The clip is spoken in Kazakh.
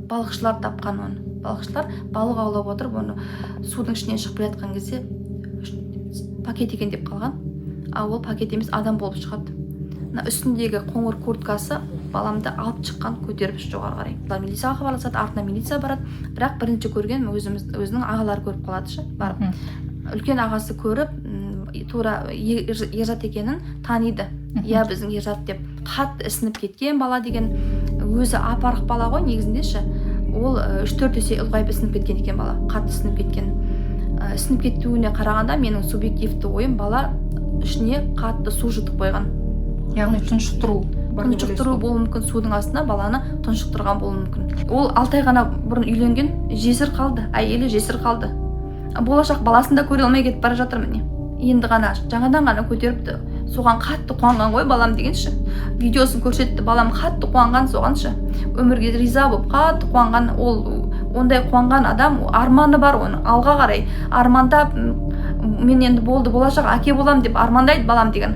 Балықшылар тапқан оны. Балықшылар балық аулап отырып, оны судың ішінен шығып келе жатқан кезде пакет екен деп қалған. А ол пакет емес, адам болып шығады. Мына үстіндегі қоңыр курткасы баламды алып шыққан, көтеріп жоғары қарай. Олар милицияға хабарласады, артынан милиция барады. Бірақ бірінші көрген өзіміз, өзінің ағалары көріп қалады ше барып. Үлкен ағасы көріп, тура Ержат екенін таниды. Иә, біздің Ержат деп. Қатты ісініп кеткен бала деген, өзі ап арық бала ғой негізінде ше. Ол 3-4 есе ұлғайып, ісініп кеткен екен бала, қатты ісініп кеткен. Ісініп кетуіне қарағанда, менің субъективті ойым, бала ішіне қатты су жұтып қойған. Яғни тұншықтыру бар деп Тұншықтыру ойлайсыз ғой? болуы мүмкін, судың астына баланы тұншықтырған болуы мүмкін. Ол 6 ай ғана бұрын үйленген, жесір қалды, әйелі жесір қалды. Болашақ баласын да көре алмай кетіп бара жатыр. Міне, енді ғана, жаңадан ғана көтеріпті. Соған қатты қуанған ғой балам дегенші. Видеосын көрсетті, балам қатты қуанған соғаншы, өмірге риза болып қатты қуанған. Ол ондай қуанған адам, арманы бар оның, алға қарай армандап, мен енді болды, болашақ әке боламын деп армандайды балам деген.